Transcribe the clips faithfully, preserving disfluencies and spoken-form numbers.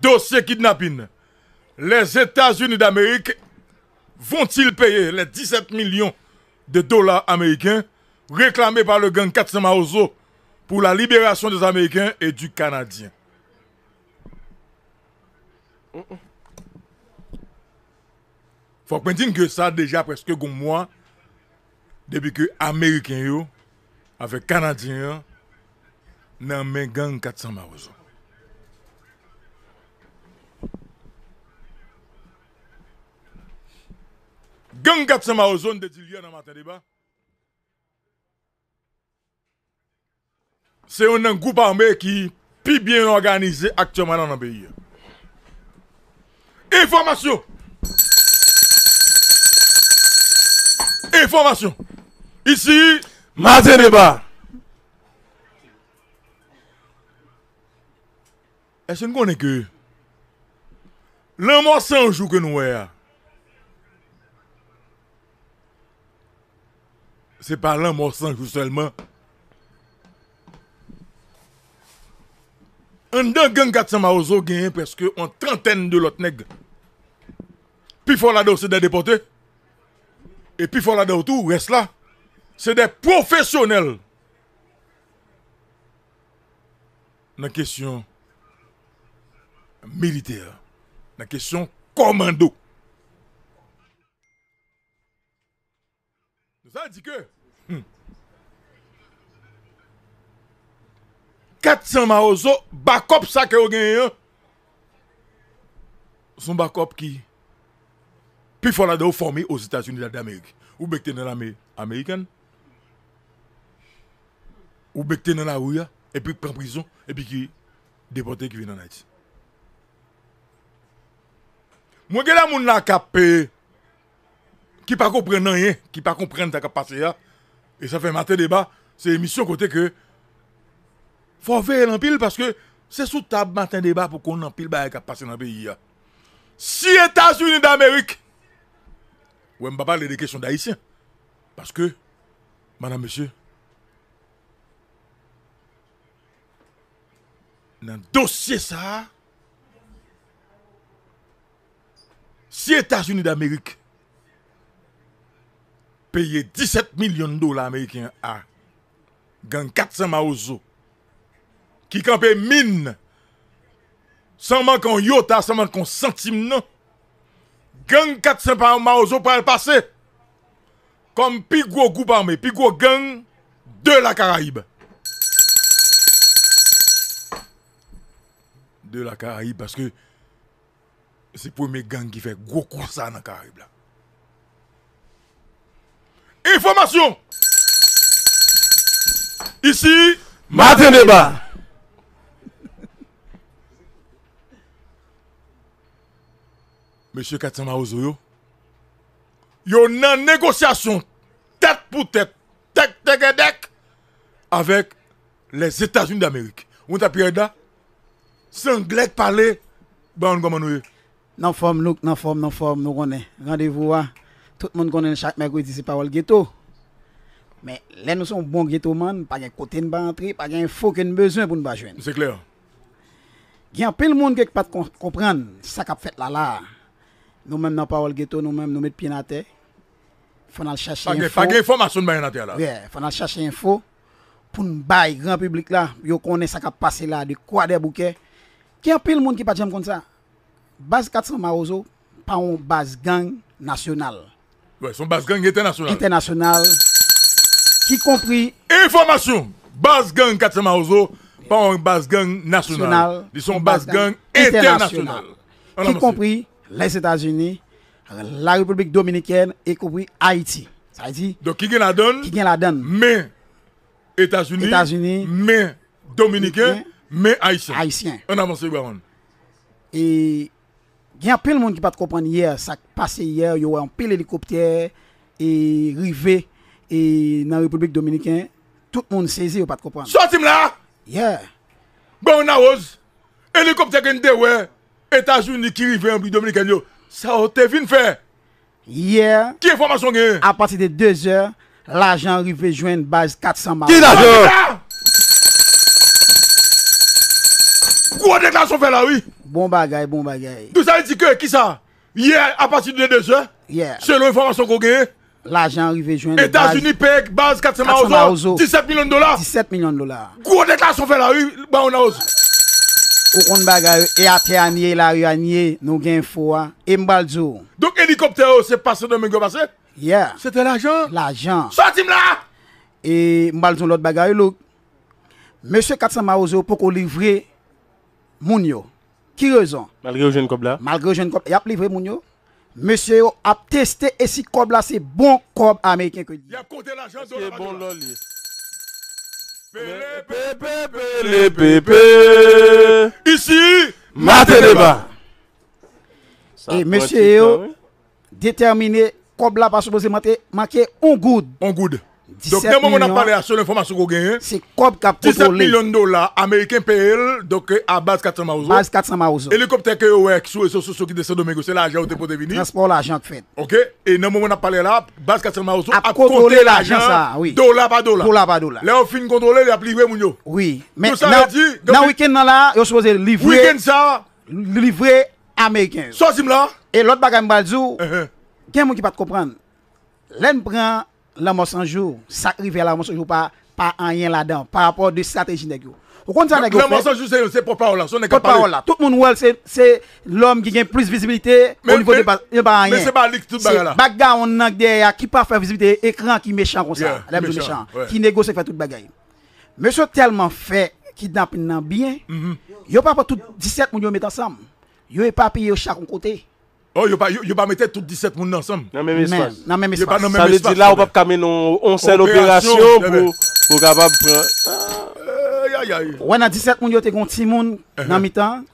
Dossier kidnapping. Les États-Unis d'Amérique vont-ils payer les dix-sept millions de dollars américains réclamés par le gang quatre cents Mawozo pour la libération des Américains et du Canadien? Fòk mwen di n ke sa deja prèske gon mwa depi ke Ameriken yo avèk Kanadyen an nan men gang quatre cents Mawozo. Gang quatre cents Mawozo, n te di l yè nan Maten Deba, se youn nan gwoup ame ki pi byen òganize aktyèlman nan, nan peyi a. Enfòmasyon! Enfòmasyon! Isi, Maten Deba! Èske n konnen ke lanmò san jou ke nou wè a, se pa lanmò san jou sèlman? Anndan gang quatre cents Mawozo genyen prèske yon trantèn de lòt nèg. Pifò ladan yo se de depòte. E pifò ladan yo tou, rès la, se de pwofesyonèl nan kesyon militè, nan kesyon kòmando. Sa di ke, hmm, quatre cents Mawozo, bakòp sa ke yo genyen an, se yon bakòp ki pifò ladan yo fòme Ozetazini Damerik. Oubyen ki te nan lame amerikèn, oubyen ki te nan lari a, epi pran prizon, epi ki depòte, ki vin ann Ayiti. Mwen gen de moun la k ap, eh, ki pa konprann anyen, ki pa konprann sa k ap pase a. E sa fè Maten Deba, se emisyon kote ke fò w veye l anpil, paske se sou tab Maten Deba pou konn anpil bagay k ap pase nan peyi a. Si Etazini Damerik, wè, m pa pale de kesyon d Ayisyen, paske, madam, mesye, nan dosye sa a, si Etazini Damerik peye disèt milyon dola ameriken a gang kat san Mawozo ki kanpe min san manke yon yota, san manke yon santim nan, gang kat san pa Mawozo pral pase kòm pi gwo gwoup ame, pi gwo gang de la Karayib. De la Karayib, paske se premye gang ki fè gwo kou sa nan Karayib la. Enfòmasyon! Isi, Maten Deba! Mesye kat san Mawozo yo, yo nan negosyasyon tèt pou tèt, tèk tègèdèk, avèk Lèzetazini Damerik. Ou ta Pierre da? Se anglè k pale, ba nou kòman nou ye. Nan fòm, Louk, nan fòm, nan fòm, nou konnen. Randevou a, tout moun konnen l chak mèkredi, se Pawòl Geto. Men, lè nou se yon bon getoman, pa gen kote n pa antre, pa gen enfo ke n bezwen pou n pa jwenn. Se klè. Gen anpil moun ke k pa t kon-, konprann sa k ap fèt la, la a. Nou menm nan Pawòl Geto, nou menm, nou met pye n atè. Fò n al chache enfo. Pa gen, pa gen enfòmasyon n bay n atè a la. Yeah, fò n al chache enfo pou n bay gran piblik la, yo konnen sa k ap pase la, de Kwadèboukè. Gen anpil moun ki pa t janm konn sa. Baz kat san Mawozo pa yon baz gang nasyonal. Wi, se yon baz gang entènasyonal. Entènasyonal, ki konpri. Enfòmasyon! Baz gang kat san Mawozo pa yon baz gang nasyonal. Nasyonal. Li se yon baz gang entènasyonal. Entènasyonal. Ki konpri Lèzetazini, la Repiblik Dominikèn e konpri Ayiti. Sa vle di, donk, ki gen ladan l, ki gen ladan l, men Etazini, Etazini, men Dominiken, men Ayisyen. Ayisyen. Ann avanse, Baron. E gen anpil moun ki pa t konprann yè, sa k pase yè, yo wè anpil elikoptè e rive e nan Repiblik Dominiken, tout moun sezi, yo pa t konprann. Sòti m la! Yeah. Bon, Nawoz, elikoptè ke n te wè Etazini ki rive an Repiblik Dominikèn yo, sa yo te vin fè? Yè, ki enfòmasyon w genyen? Apati de de zè, lajan rive jwenn baz kat san Mawozo. Ki lajan? Gwo deklarasyon fè la, wi. Bon bagay, bon bagay. Donk sa vle di ke kisa? Yè, apati de de zè, selon enfòmasyon ke w genyen, lajan rive jwenn Etazini peye baz Kat San Mawozo disèt milyon dola. Disèt milyon dola. Gwo deklarasyon fè la, wi, Bawon Mawozo. Ou konn bagay, e atè a n ye, e lari a n ye, nou gen enfo a. E m pral di w. Donk, elikoptè yo, se pa Sendomeng yo pase? Yeah. Se te lajan. Lajan. Sòti m la! E m pral di w lòt bagay, Louk. Mesye Kat San Mawozo poko livre moun yo. Ki rezon? Malgre yo jwenn kòb la? Malgre yo jwenn kòb, y ap livre moun yo. Mesye yo ap teste e si kòb la se bon kòb ameriken ke li ye. Y ap konte lajan dola pa dola. Bon lò li ye. Pele pepe, pele pepe. Isi, Maten Deba. E mesye yo detèmine kòb la pa sipoze manke, manke yon goud. Yon goud. Donk, nan moman n ap pale a, selon enfòmasyon ke w genyen, se kòb k ap disèt milyon dola ameriken peye l, donk, a baz Kat San Mawozo. Baz Kat San Mawozo. Elikoptè ke yo wè sou rezo sosyo ki te Sendomeng yo, se lajan yo te pote vini. Transpò lajan k fèt. Oke? E nan moman n ap pale la, baz Kat San Mawozo ap konte lajan sa, wi. Dola pa dola. Dola pa dola. Lè yo fin kontwole, y ap livre moun yo. Wi. Men nan wikenn nan la, yo sipoze livre. Wikenn sa, livre ameriken yo. Sòti m la. E lòt bagay m pral di w, gen moun ki pa t konprann. Lè n pran Lanmò San Jou, sa k rive a Lanmò San Jou pa, pa anyen ladan, pa rapò de estrateji nèg yo. Ou konn sa nèg yo fè? Lanmò San Jou, se, se pòtpawòl la, se yon nèg k ap pale. Pòtpawòl la. Tout moun wè l, se, se lòm ki gen plis vizibilite o nivo de baz, li pa anyen. Men se pa li ki tout bagay la. Se background nan k dèyè a ki pa fè vizibilite ekran ki mechan konsa. Lè m di mechan, ki negosye fè tout bagay. Mesye tèlman fè kidnapin nan byen, yo pa pran tout disèt moun yo met ansanm. Yo epapiye yo chak yon kote. Oh, yo pa, yo, yo pa mete tout disèt moun nan ansanm. Nan menm espas. Nan menm espas. Sa vle di la, ou p ap ka mennen yon, yon sèl operasyon pou, pou kapab pran. Ou wè nan disèt moun yo te gen yon timoun nan mitan.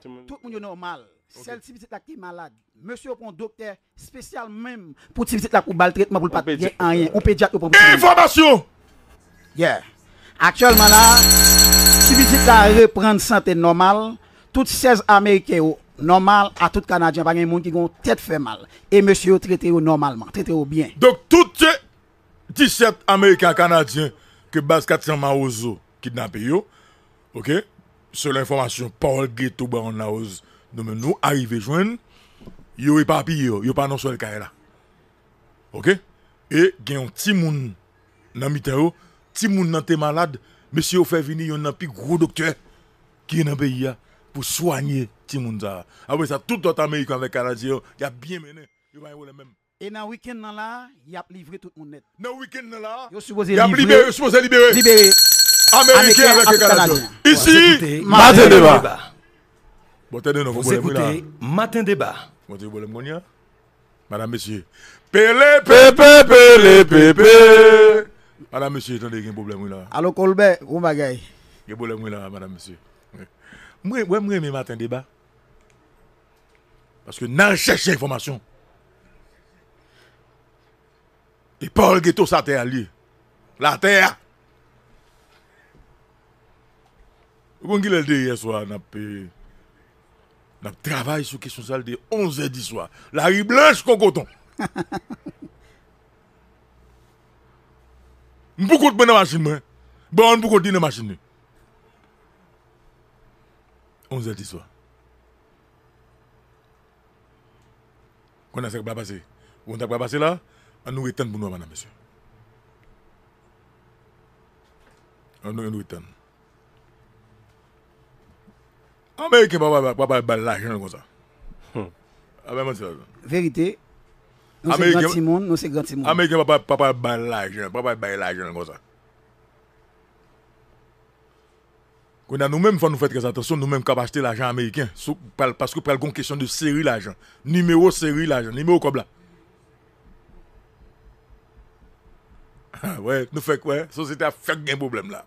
Tout moun yo nòmal. Sèl ti pitit la ki te malad. Mesye yo pran yon doktè espesyal menm pou ti pitit la pou ba l tretman pou l pa t gen anyen. Yon pedyat yo pran pou timoun. Enfòmasyon! Yeah. Aktyèlman la, ti pitit la reprann sante nòmal. Tout sèz ameriken yo nòmal, a tout kanadyen, pa gen moun ki gen yon tèt fè mal. E mesye yo trete yo nòmalman, trete yo byen. Donk, tout disèt ameriken ak kanadyen ke baz Kat San Mawozo kidnape yo, oke, selon enfòmasyon Paul Guetto Brown Lahoz, nou menm nou arive jwenn, yo epapiye yo, yo pa nan sèl kay la. Oke? E gen yon timoun nan mitan yo, timoun nan te malad, mesye yo fè vini yonn nan pi gwo doktè ki gen nan peyi a pou swanye timoun sa a. Apre sa, tout lòt ameriken avèk kanadyen yo, y ap byen mennen, yo pa gen pwoblèm menm. E nan wikenn nan la, y ap livre tout moun nèt. Nan wikenn nan la, yo sipoze y ap libere, yo sipoze libere ameriken avèk kanadyen. Isi, Maten Deba. Bon, tande non, fò pwoblèm wi la. Maten Deba. Bon, te pwoblèm kounye a. Madam, mesye. Pele pepe, pele pepe. Madam, mesye, tande, gen pwoblèm wi la. Alo, Colbert, bon bagay. Gen pwoblèm wi la, madam, mesye. Mwen, wè, mwen renmen Maten Deba. Paske n al chèche enfòmasyon. E Paul Guetto sa tè a l ye. Latè a. Ou konn kilè l te ye yèswa, n ap, eh, n ap travay sou kesyon sa, l te onz è di swa. Lari blanch kon koton. M pou kont mwen nan machin mwen. Bon, m pou kont li nan machin li. Onz è di swa. Kounye a sa k pral pase? Ou konn sa k pral pase la? Ann nou ret tann pou nou wè, madam, mesye. Ann nou, ann nou ret tann. Ameriken pa pral, pa pral ba l lajan l konsa. Hmm. A, bay manti la. Verite. Nou se gran timoun, nou se gran timoun. Ameriken pa pral, pa pral ba l lajan, pa pral ba l lajan l konsa. Kounye a, nou menm, fò nou fè trè atansyon, nou menm k ap achte lajan ameriken, sou, pral, paske pral gon kesyon de seri lajan. Nimewo seri lajan, nimewo kòb la. Wè, nou fèk, wè, sosyete a fèk gen pwoblèm la.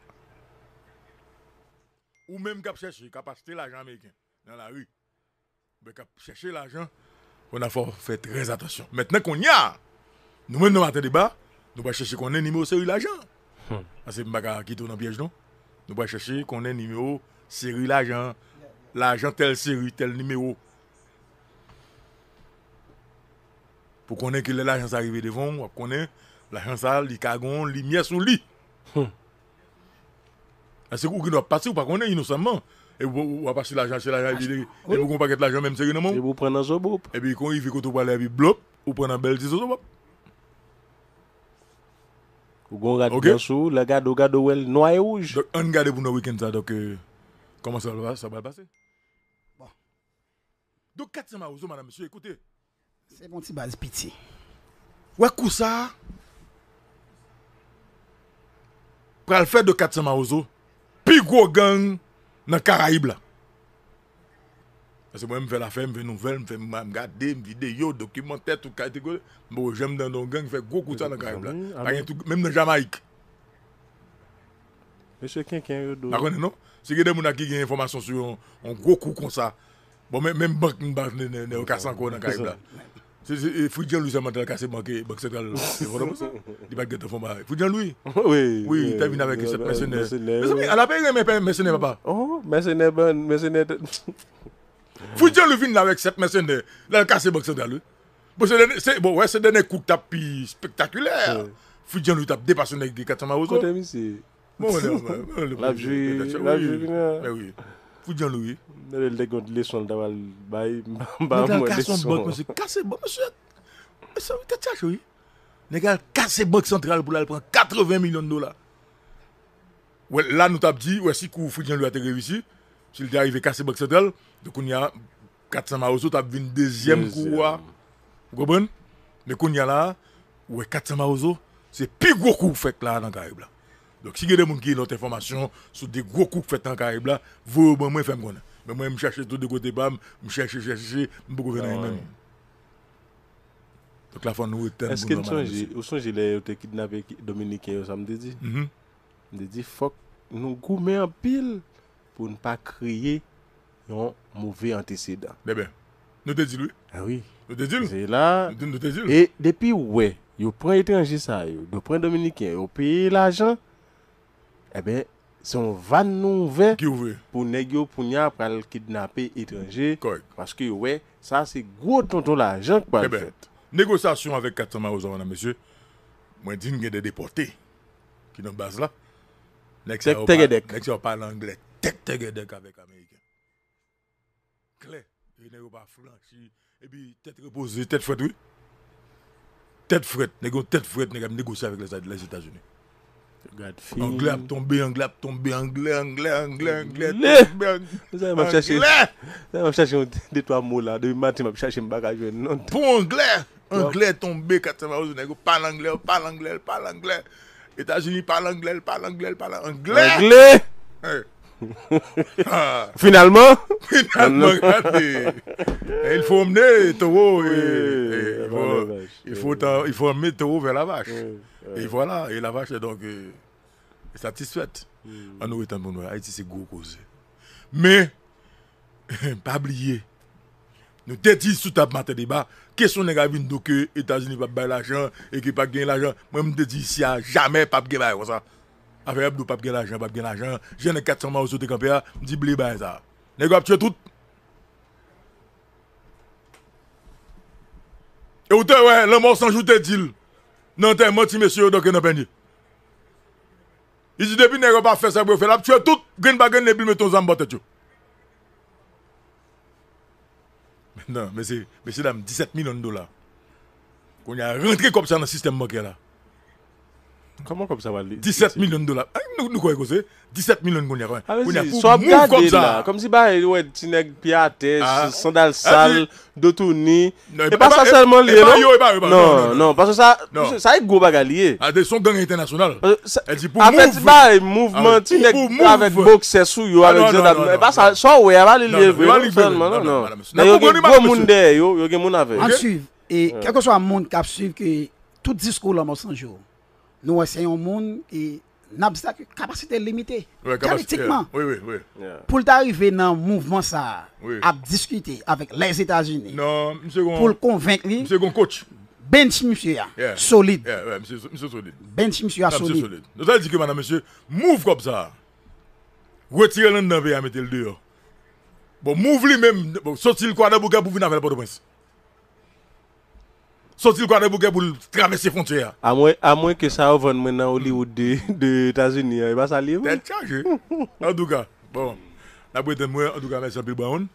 Ou menm k ap chèche, k ap achte lajan ameriken nan lari, oubyen k ap chèche lajan, kounye a fò w fè trè atansyon. Mentnan, kounye a, nou menm nan Maten Deba, nou pral chèche konnen nimewo seri lajan. Hmm. Paske m pa ka kite w nan pyèj non. Nou pral chèche konnen nimewo seri lajan, lajan tèl seri, tèl nimewo. Pou konnen ke lè lajan sa rive devan w, w ap konnen lajan sa, li ka gen yon limyè sou li. Hmm. Paske ou gen dwa pati, ou pa konnen inosanman. E w, w ap achte lajan, achte lajan, epi, epi w gen yon pakèt lajan menm sere nan men w. Epi w pran nan zobop. Epi kon rive kote w prale, epi blop, ou pran nan bèl ti zozobop. Ou gen yon rad blan sou ou, lè gade w, gade w wè l nwa e wouj. Donk, ann gade pou nou wikenn sa, donk, euh, kòman sa va, sa va pase. Bon. Donk, kat san mawozo, madam, mesye, ekoute. Se bon ti baz piti. Wè kou sa a pral fè de kat san mawozo pi gwo gang nan Karayib la. Paske mwen, m fè lafè, m fè nouvèl, m fè, m, m gade, m videyo, dokimantè, tout kalite kote. M poko janm tande yon gang fè gwo kou sa nan Karayib la. Pa gen tou, menm nan Jamayik. Mesye Kenken yo do. Pa konnen non. Si gen de moun ki gen enfòmasyon sou yon, yon gwo kou konsa. Bon, men, menm bank m pa nè, nè, nè, yo kase ankò nan Karayib la. Se, se, e, Fritz Jean Louis sèlman t al kase bank, e, Bank Santral, e, Pòtoprens la. Li pa t gentan fè yon bagay. Fritz Jean Louis. Wi, wi, te vin avèk sèt mèsenè. Mèsenè. Mezanmi, ala pa renmen mèsenè, papa. Oh, mèsenè, ban, mèsenè. Fritz Jean Louis vin la avèk sèt mèsenè. L al kase Bank Santral, wi. Bon, se dènye, se, bon, wè, se dènye kou k t ap pi spektakilè. Fritz Jean Louis t ap depase nèg kat san mawozo. Kote misye? Bon, l ap jwe, l ap jwe vini an. Mè wi. Fritz Jean Louis. Nèg la gen yon leson l ta pral bay, m pa mwen leson. Nèg la kase yon bank, mesye, kase bank, mesye. Mesye, tèt chaje, wi. Nèg la kase Bank Santral pou l al pran katreven milyon dola. Wè, la nou t ap di, wè, si kou Fritz Jean Louis a te reyisi, si l te arive kase Bank Santral, donk kounye a, kat san mawozo t ap vin dezyèm kou a. Ou konprann? Men kounye a la, ou wè kat san mawozo, se pi gwo kou k fèt la nan Karayib la. Donk, si gen de moun ki gen lòt enfòmasyon sou de gwo kou k fèt nan Karayib la, voye yo ban mwen, fè m konnen. Men mwen, m chache tout de kote pa m, m chache, chache, chache, m poko jwenn anyen menm. Donk, la fò nou ret tann pou nou. Èske n sonje, ou sonje lè yo te kidnape ki-, Dominiken yo, sa m te di? M te di, fòk nou goumen anpil pou n pa kreye yon move antesedan. Bèbè, nou te di l, wi. A wi. Nou te di l. Se la. Nou te, nou te di l. E depi w wè, yo pran etranje sa yo, yo pran Dominiken, yo peye lajan, enben, se yon vàn nou ouvè pou nèg yo, kounye a, pral kidnape etranje, paske yo wè, sa se gwo tonton lajan k pral fèt. Negosyasyon avèk kat san mawozo, medam, mesye, mwen di n gen de depòte ki nan baz la. Nèg sa yo pa, nèg sa yo pale anglè tèt tègèdèk avèk Ameriken. Klè. E nèg yo pa franchi. Epi tèt repoze, tèt frèt, wi. Tèt frèt. Nèg yo tèt frèt, nèg ap negosye avèk Lèzetazini. Lèzetazini. Gad fim. Anglè ap tonbe, anglè ap tonbe, anglè, anglè, anglè, anglè, tonbe, anglè. Sa m ap chache. Sa m ap chache yon de twa mo la. Depi maten m ap chache, m pa ka jwenn non. Bon anglè. Anglè tonbe, kat san mawozo, nèg yo pale anglè, yo pale anglè, yo pale anglè. Etazini pale anglè, l pale anglè, l pale anglè. Anglè! Finalman! Finalman, gade. Il faut emmener taureau et, et il faut, il faut emmener taureau vers la vache. Et voilà, et la vache est donc, euh, satisfaite. Ann nou ret tann pou nou wè. Ayiti se gwo koze. Men, pa bliye, nou te di sou tab Maten Deba, kesyon nèg la vin di w ke Etazini p ap bay lajan e ke p ap gen lajan. Mwen, m te di isi a, jamè p ap gen bagay konsa. Afè Abdo p ap gen lajan, p ap gen lajan. Jan nèg kat san mawozo te kanpe a, m di bliye bagay sa. Nèg yo ap tiye tout. E ou te wè, Lanmò San Jou te di l nan antèman ti mesye yo, Dòk Renan Pènye. Li di depi nèg yo pa fè sa pou yo fè, l ap tiye tout, grenn pa grenn, epi l mete yon zam bò tèt yo. Mentnan, mesye, mesye dam, disèt milyon dola. Kounye a, rantre kòb sa nan sistèm bankè la. Kòman kòb sa pral li? Disèt milyon dola. Ay, nou, nou kwè koze? Disèt milyon kounye a, kounye a, pou move kòb sa. Kòmsi bagay, wè, ti nèg pye atè, sandal sal, do touni. E pa sa sèlman li ye, non? Non, non, paske sa, sa e gwo bagay li ye. A, se yon gang entènasyonal. Afè ti bagay, mouvman, ti nèg avèk boksè sou yo, avèk zandam. E pa sa, sa w wè a, pa li li ye vre, non, sèlman, non, non. Nèg yo gen gwo moun dèyè yo, yo gen moun avè yo. An swiv, e kèlkeswa moun k ap swiv ke tout diskou Lanmò San Jou, nou wè se yon moun ki, n ap di sa ke kapasite l limite. Jenetikman. Pou l ta rive nan mouvman sa a, ap diskite avèk Lèzetazini, pou l konvenk li, bench misye a solid. Bench misye a solid. Donk, sa vle di ke, medam, mesye, move kòb sa a. Retire l anndan peyi a, mete l deyò. Bon, move li menm, bon, soti l Kwadèboukè pou vin avè l Pòtoprens. Soti l Kwadèboukè pou l travèse fwontyè a. Amwen, amwen ke sa yo vann mwen nan Hollywood de, de Etazini an, e pa sa l ye vre. Tèt chaje. Antouka, bon. N ap retann mwen, antouka, mèsi anpil, Brown.